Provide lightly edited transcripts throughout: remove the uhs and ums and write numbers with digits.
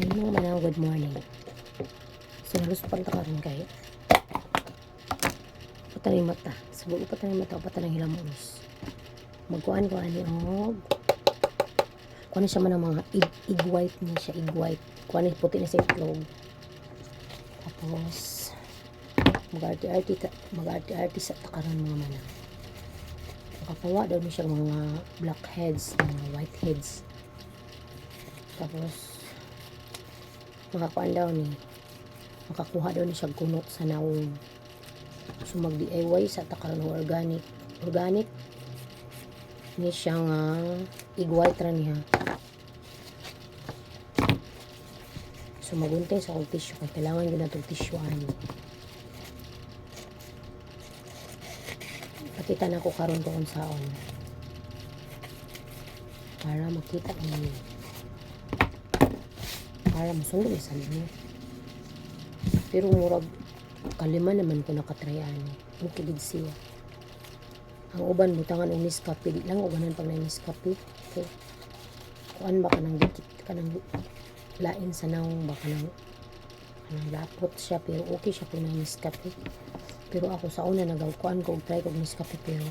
Hi, mga manang, good morning. So, naluspan ta karon kay upat na yung mata. So, upat na yung mata, upat na yung hilamos. Magkuan ko ani og kuan siya man ang mga egg, egg white ni siya, egg white. Kuan ni puti na sa itlog. Tapos mag-arte-arte ta, mag-arte-arte sa ta karon, mga manang. Makapawa daw ni siya mga blackheads, mga whiteheads. Tapos makakuan daw ni, makakuha daw ni siya kunot sa nawong. So mag DIY sa ta karon og organic. Organic ni siya nga egg white ra niya. So maguntay sa akong tissue kay kailangan gyud natong tissue ani. Pakita na ko karon kung unsaon. Para makita ninyo. Para mosundo ni sa inyo. Pero murag kalima naman ko nakatry ani. Okay gid siya. Ang uban butangan og Nescafe, di lang uganan pag na Nescafe. Okay. Kuan ba kanang dikit, kanang lain sa nawong ba, kanang lapot siya, pero okay siya kung na Nescafe. Pero ako sa una nagkuan ko og try ko og Nescafe, pero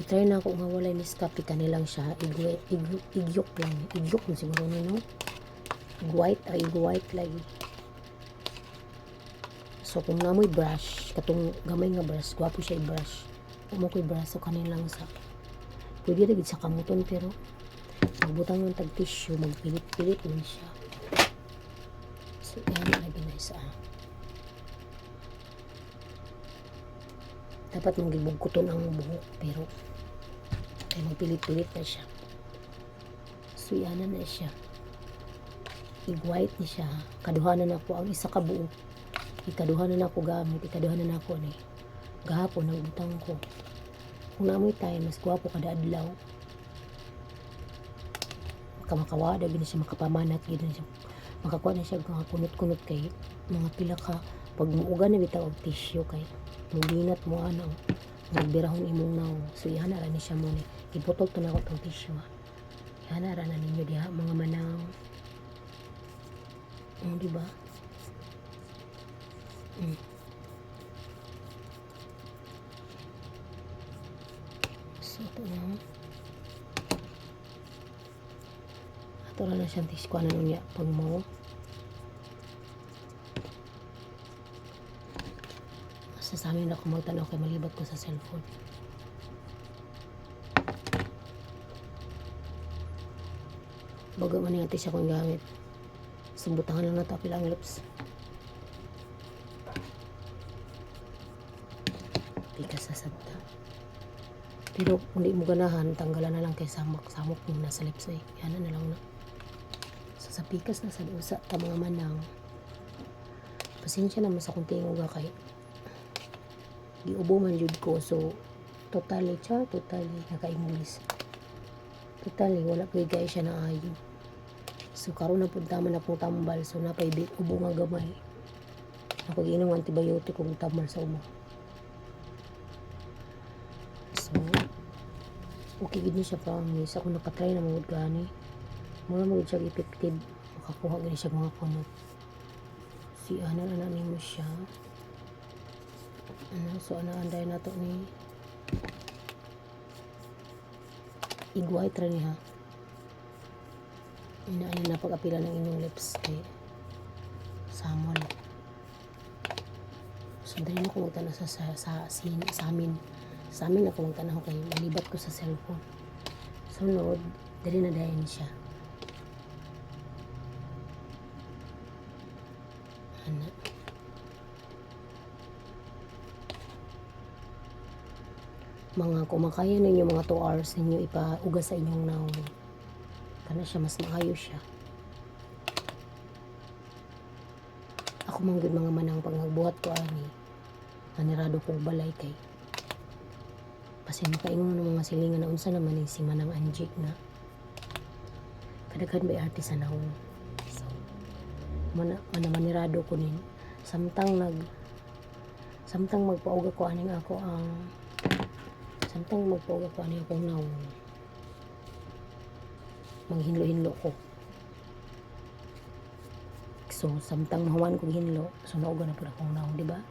i-try na ako nga walay Nescafe, kanilang siya egg, egg, egg yolk lang, egg yolk man siguro ni, no? Egg white ay, egg white lagi. So kung namoy brush, katong gamay nga brush, gwapo siya i-brush. Kung mo ko'y brush, so kanilang sa pwede ra gid sa kamuton, pero magbutang ng tag tissue, magpilit-pilit man siya. So yan lagi na isa. Dapat mong gibugkuton ang buhok, pero kay magpilit-pilit na siya. So yan na siya. Egg white ni siya. Kaduha na nako ang isa ka buok. Ikaduha na nako gamit, ikaduha na nako ni. Gahapon nagbutang ko. Kung namoy time, mas gwapo kada adlaw. Maka makawada gid na siya, makapamanat gid na siya. Makakuha na siya mga kunot-kunot kay mga pila ka pag muuga na bitaw og tissue kay muginat mo anang magbirahon imong nawong. So ihana ra ni siya mo ni. Giputol to nako tong tissue ha. Ihana ra na ninyo diha, mga manang. Di ba? So ito na. Ato ra na siyang tissue kuan niya pag mo. Basta sa amin ako magtanaw kay malibot ko sa cellphone. Bago man nga siya kung gamit. So butangan lang nato apil ang lips. Pikas sa sabta. Pero kung di mo ganahan, tanggalan na lang kay samok. Samok yung nasa lips eh. Yan na lang na. So sa pikas na sa usa ta, mga manang. Pasensya naman sa kung tinguga kay giubo man jud ko. So totally char, totally naka-English. Totally wala pa gay siya na ayo. So karon na pud tama na pong tambal, so napay ubo nga gamay. Ako giinom antibiotic kung tambal sa ubo. So okay gid ni siya, promise. Ako nakatry na mangud gani. Mura mo gid siya effective. Makakuha gid siya mga kunot. Si ana na nimo siya. Ano, so ana anday nato ni egg white ra ni ha. Ina ani na pag-apila ng inyong lips kay samol. So dali na ko magtanaw sa amin. Sa amin ako magtanaw kay malibat ko sa cellphone. Sunod, dali na dayon siya. Ana. Mga kumakaya ninyo mga 2 hours ninyo ipauga sa inyong nawong. Kana siya mas maayo siya. Ako man gud, mga manang, pag nagbuhat ko ani, manirado kong balay kay kasi makaingon ng mga silingan na unsa naman ni si Manang Anjik na kadaghan bay arte sa nawong. So mana mana manirado ko nin samtang magpauga ko aning ako ang samtang magpauga ko ani akong nawong, maghinlo-hinlo ko. So samtang mahuman kog hinlo, so nauga na pud akong nawong, di ba?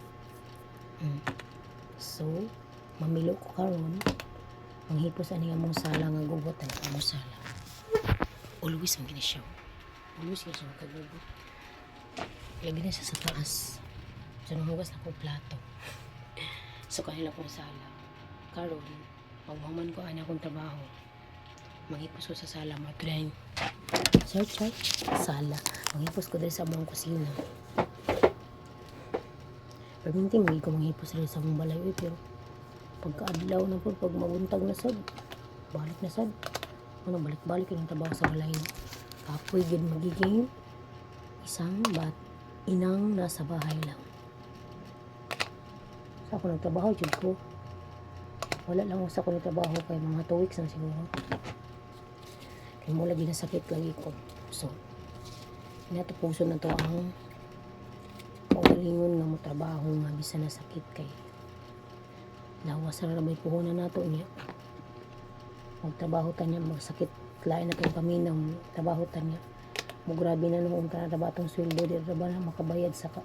So mamilo ko karon, manghipos ani among sala nga gubot ang among sala. Always man gini siya. Always gini siya kagubot. Labi na siya sa taas. So nanghugas na ko plato. So kanila kong sala. Karon, pag human ko ani akong trabaho, manghipos ko sa sala mo try. Search, search. Sala. Manghipos ko diri sa among kusina. Pero minti magi ko manghipos diri sa among balay, uy, pero pagkaadlaw na po, pag mabuntag na sad, balik na sad. Ano, balik-balik yung trabaho sa balay, no? Kapoy gid magiging isang bat inang nasa bahay lang. Sa ako nagtrabaho, jud ko. Wala lang usa ko nagtrabaho kay mga 2 weeks na siguro. Kay mo lagi nasakit lagi ko. So, inatupuso na to ang kaugalingon nga mo trabaho nga bisan na sakit kay lawas ra may puhunan nato niya. Magtrabaho ta niya, magsakit lain na tong paminaw, trabaho ta niya. Mo grabe na nung unta na ba atong sweldo, di ra ba na makabayad sa ka,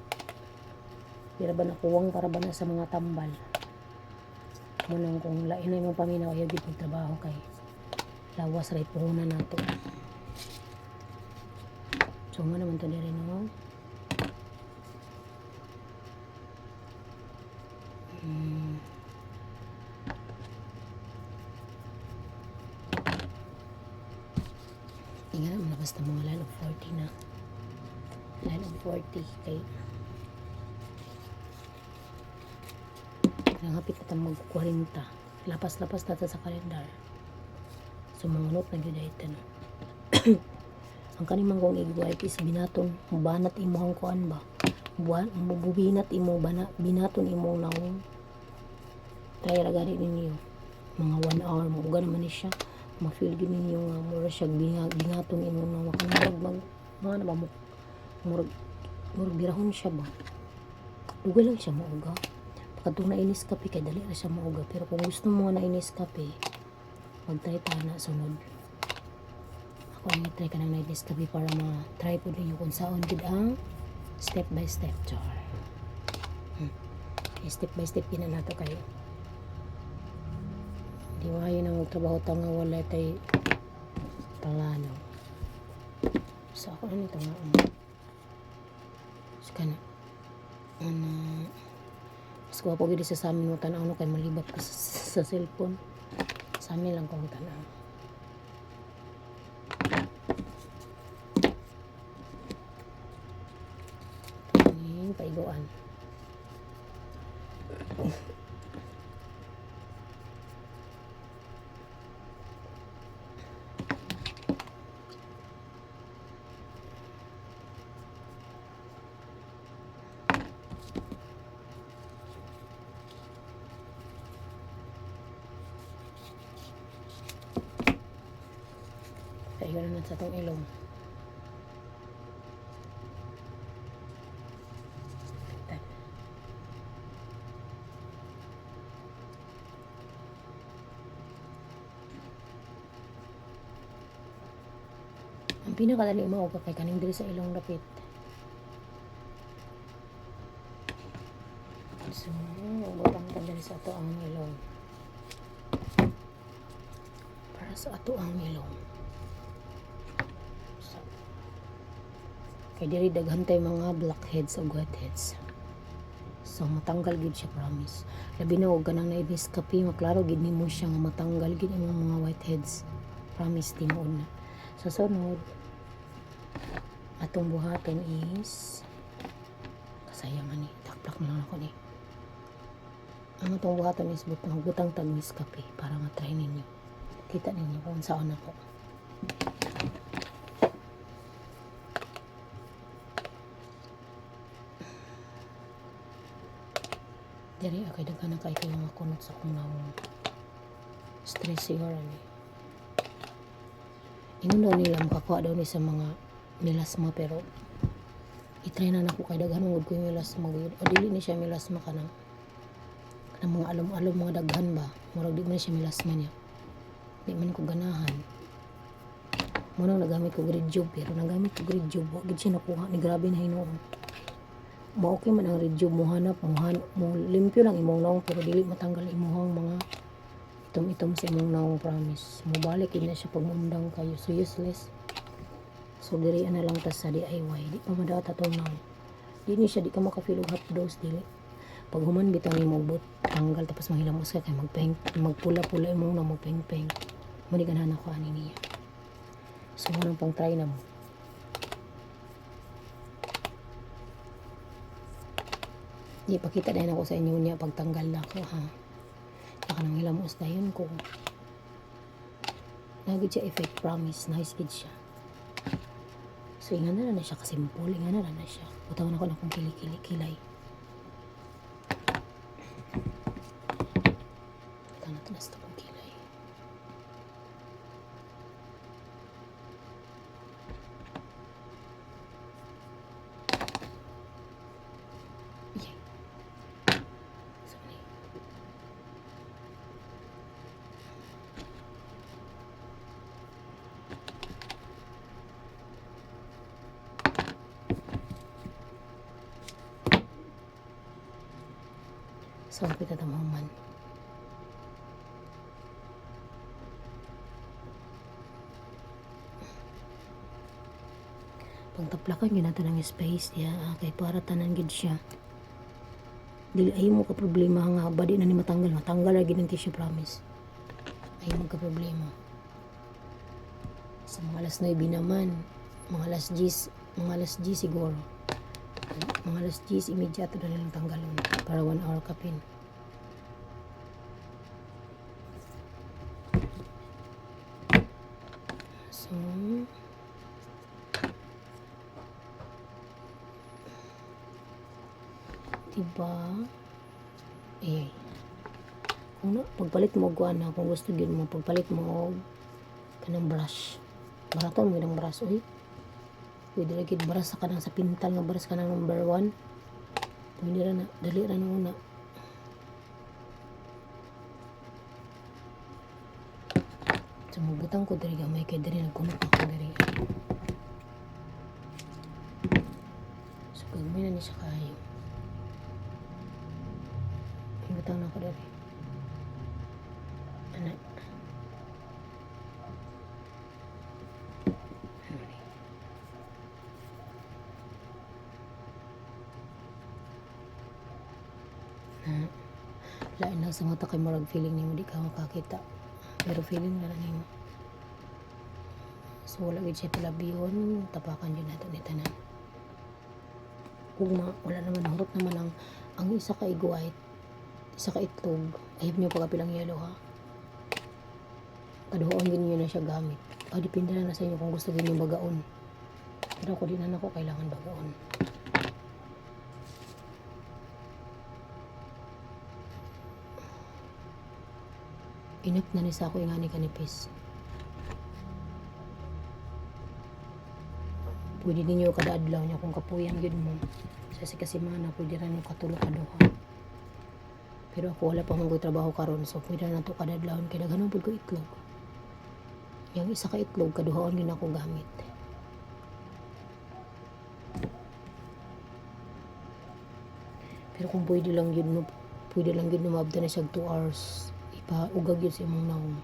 di ra ba na kuwang para ba na sa mga tambal. Mo nang kung lain na imong paminaw, ayaw gid magtrabaho kay lawas ra puhunan nato. So mo naman to diri, no. Ingat mo na basta mga line of 40 na. Line of 40 kay nang hapit na mag 40. Lapas-lapas na ta sa kalendar. So mangunot na gyud ay no. Ang kaning manggong egg white is binaton, banat imong kuan ba. Buwan, bubinat imo bana, binaton imong nawong. Try ra gani ninyo. Mga 1 hour mo uga naman ni siya. Ma-feel gyud ninyo nga mura siya bingaton imong nawong kanang murag mag mga na ba mo murag murag birahon siya ba. Dugay lang siya mauga. Pagkatong nainis kape kay dali ra siya mauga, pero kung gusto mo nga nainis kape, mag-try ta na sunod. Ako ang try ka ng nainis kape para ma-try po ninyo kung saan gid ang step by step, char. Step by step gina nato kay di maayo na magtrabaho ta nga wala tay plano. So ako na nito nga so kana ana mas gwapo gid sa amin mo tan-aw, no, kay malibot ko sa cellphone. Sa amin lang kong tan-aw. Kaning paiguan. Paiguan na sa atong ilong. Tan. Ang pinakadali mauga kay kaning diri sa ilong dapit. So, butang ta diri sa ato ang ilong. Para sa ato ang ilong. So, kay diri daghan tay mga blackheads o whiteheads. So matanggal gid siya, promise. Labi na og ganang naibis kape, maklaro gid nimo siya nga matanggal gid imong mga whiteheads. Promise, tinuod na. Sa sunod, atong buhaton is kasayang ani, takplak na lang ako ni. Ang atong buhaton is butang butang tag kape para ma-try ninyo. Kita ninyo kung saan ako. Diri kay daghan na kay kay mga kunot sa akong nawong. Stress siguro ni. Ingon daw nila makakuha daw ni sa mga melasma, pero i-try na nako kay daghan man gud ko yung melasma gyud. O dili ni siya melasma, kanang kanang mga alom-alom mga daghan ba. Murag di man siya melasma niya. Di man ko ganahan. Mao nang nagamit ko Rejuve, pero nagamit ko Rejuve, wa gid siya nakuha ni, grabe na hinuon. Ma okay man ang Rejuve, muhanap, muhan, mo limpyo lang imong naong, pero dili matanggal imuhang mga itom-itom sa imong naong, promise. Mobalik na siya pag muundang kayo. So useless. So diri na lang ta sa DIY. Di pa madaot atong naong. Di ni siya, di ka makafeel og half dose, dili. Pag human bitaw nimo but tanggal, tapos manghilamos ka kay magpeng magpula-pula imong naong, magpeng-peng. Mo ni ganahan ako ani niya. So mo pang try na mo. Di pakita din ako sa inyo niya pagtanggal na ako, ha. Naka nang hilamos dayon ko. Nagid siya effect, promise. Nice gid siya. So ingana na na siya kasimple, ingana na na siya. Butangan ako na akong kilikili kilay. Butangan natin na sa akong kilay. Yeah. So, ni. So, kita tamaman. Pangtaplakan yun nato ng space diya, ah, kay para tanan gid siya. Dili ay mo ka problema nga badi na ni matanggal, matanggal lagi ng tissue, promise. Ay mo ka problema. Sa mga alas 9 naman, mga alas 10, mga alas 10 siguro. Mga alas 10, immediate na nilang tanggalon para 1 hour kapin. So, diba? Eh, kung na, pagpalit mo og kuan na, kung gusto gyud mo, pagpalit mo og kanang brush. Barato mo ng brush, uy. Pwede ra gid brush sa kanang sa pintal nga brush, kanang number 1. Pwede ra na, dali ra na una. So, magbutang ko diri gamay kay diri nagkunot ako diri. So, gamay na ni siya kaayo. Ibutang na ako diri. Ana. Ano ni? Na, lain lang sa mata kay murag feeling nimo di ka makakita. Pero feeling na lang nimo. So wala gid siya palabiyon, tapakan jud nato ni tanan. Ugma, wala naman, hurot naman ang isa ka egg white, isa ka itlog. Ayop niyo pagkapilang yellow, ha. Kaduhaan gid niyo na siya gamit. Ah, depende na na sa inyo kung gusto niyo bagaon. Pero ako di na nako kailangan bagaon. Enough na ni sa ako ingani kanipis. Pwede ninyo kada adlaw niya kung kapuyan gyud mo. Sa si kasimana pwede ra ninyo katulo kaduha. Pero ako wala pa man ko'y trabaho karon, so pwede na nato kada adlawon kay daghan man pud ko itlog. Yang isa ka itlog kaduhaon gyud ako gamit. Pero kung pwede lang gyud no, pwede lang gyud no maabtan na siya 2 hours, ipaugag gyud sa imong nawong.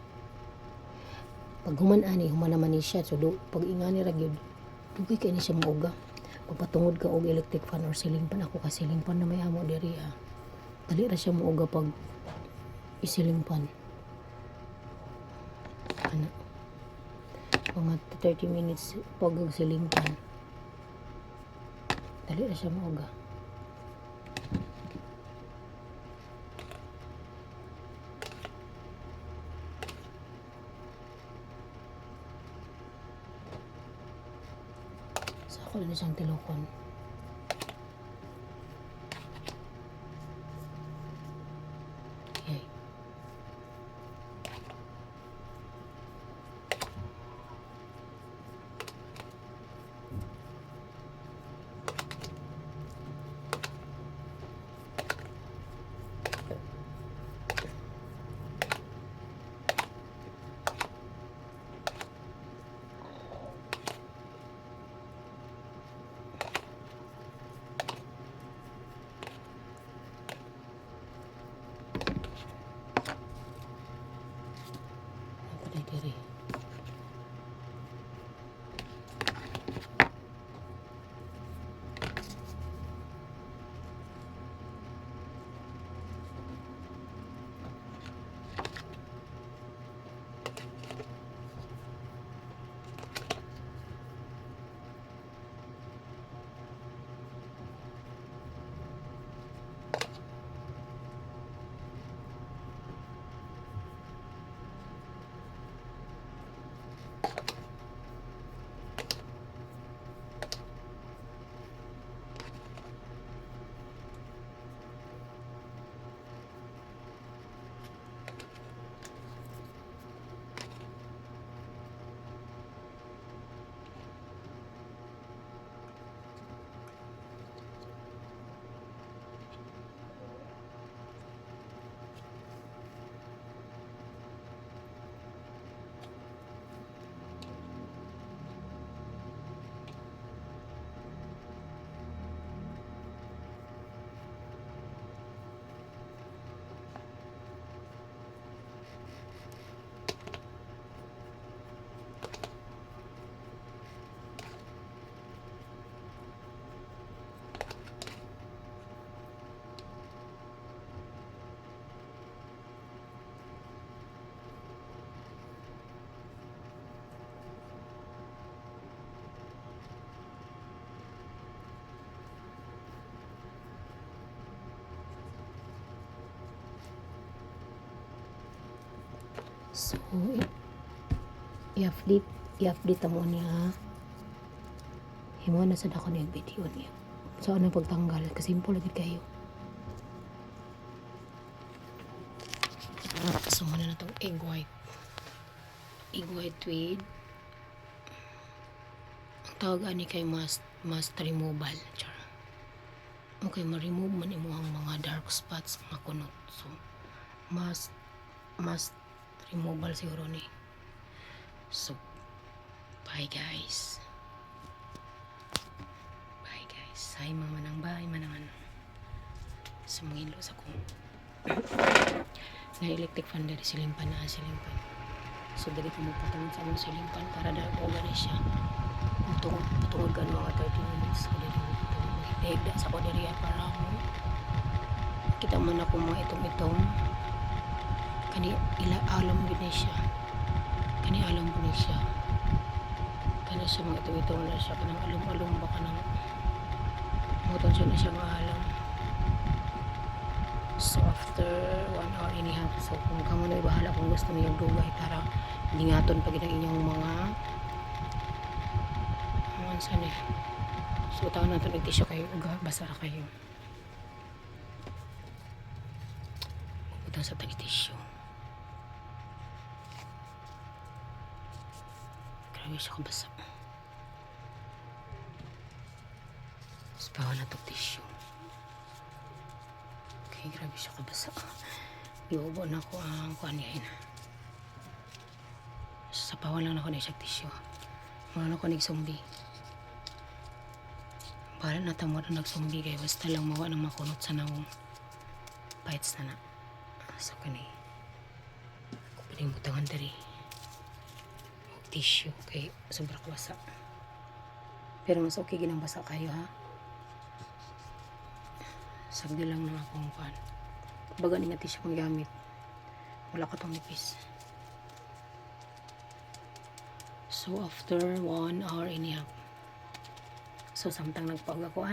Pag human ani, human naman ni siya. So do, pag ingani ra gyud, dugay kay ni siya mauga. Pagpatungod ka og electric fan or ceiling fan, ako ka ceiling fan na may amo diri, ah. Dali ra siya muuga pag i-ceiling fan. Ana. Mga 30 minutes pag ceiling fan. Dali ra siya muuga. So ako na siyang tilukon. Okay. So, i-update mo niya, ha. Himo na sa dako na yung video niya. So, ano pagtanggal? Kasimple lagi kayo. So, muna na itong egg white. Egg white with ang tawag ani kay mask removal. Char. Okay, ma-remove man imo ang mga dark spots, mga kunot. So, mask removal siguro ni. So, bye, guys. Bye, guys. Hi mga manang, bye manang ano. So, mangilo sa ko. Na electric fan diri, ceiling fan na, ceiling fan. So, dili ko magpatungod sa among ceiling fan para dahil ko gani siya. Tungod, tungod kan mga 30 minutes. So, dili ko patungod. Higda sa ko diri para mo. Kita man ako mga itom-itom. Kani ila alom gid ni siya. Kani alom ko ni siya. Kani siya mga itom-itom na siya, kanang alom-alom ba, kanang muton siya na siya mga alom. So after one hour and a half, so kung kamo na bahala kung gusto niyo dugay para lingaton pag ang inyong mga unsa ni. So tawon nato og tissue kayo uga basa ra kayo. Butang sa tag tissue. Grabe siya kabasa. Spawan na tog tissue. Okay, grabe siya kabasa. Iubo na ko ang kuan niya na. Sapawan lang nako na siya tissue. Mura na ko nag-zombie. Bahala na tamo na nag-zombie kay basta lang mawa ng makunot sa nawong. Bites na na. So kani. Ako pa ning butangan diri. Og tissue kay sobra kabasa. Pero mas okay ginang basa kayo, ha. Sagdi lang na akong kuan. Baga ni nga tissue kong gamit. Wala ka tong nipis. So after 1 hour and a half. So samtang nagpaog ako.